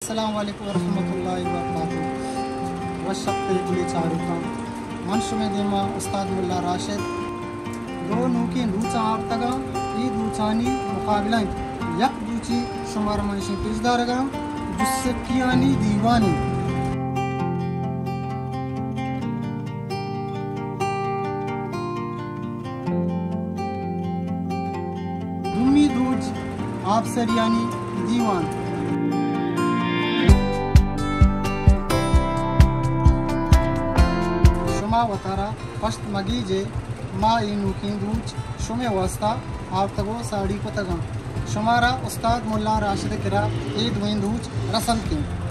السلام علیکم ورحمۃ اللہ وبرکاتہ۔ وش اتکے گلیں چاروکاں، من شمئے دیما استاد ملا راشد دو نوکیں دوچاں آورتگاں۔ اے دوچانی مقابلہ انت۔ یک دوچی شمارا من اشی پیش دارگاں، جسکیانی دیوانی۔ دومی دوچ آپسریانی دیوان۔ شما وتارا پشت مگیجے، ما اے نوکیں دوچ شمئے واستا آورتگ و ساڑی کتگاں۔ شمارا استاد ملا راشد کرا اے دوئیں دوچ رسنت انت۔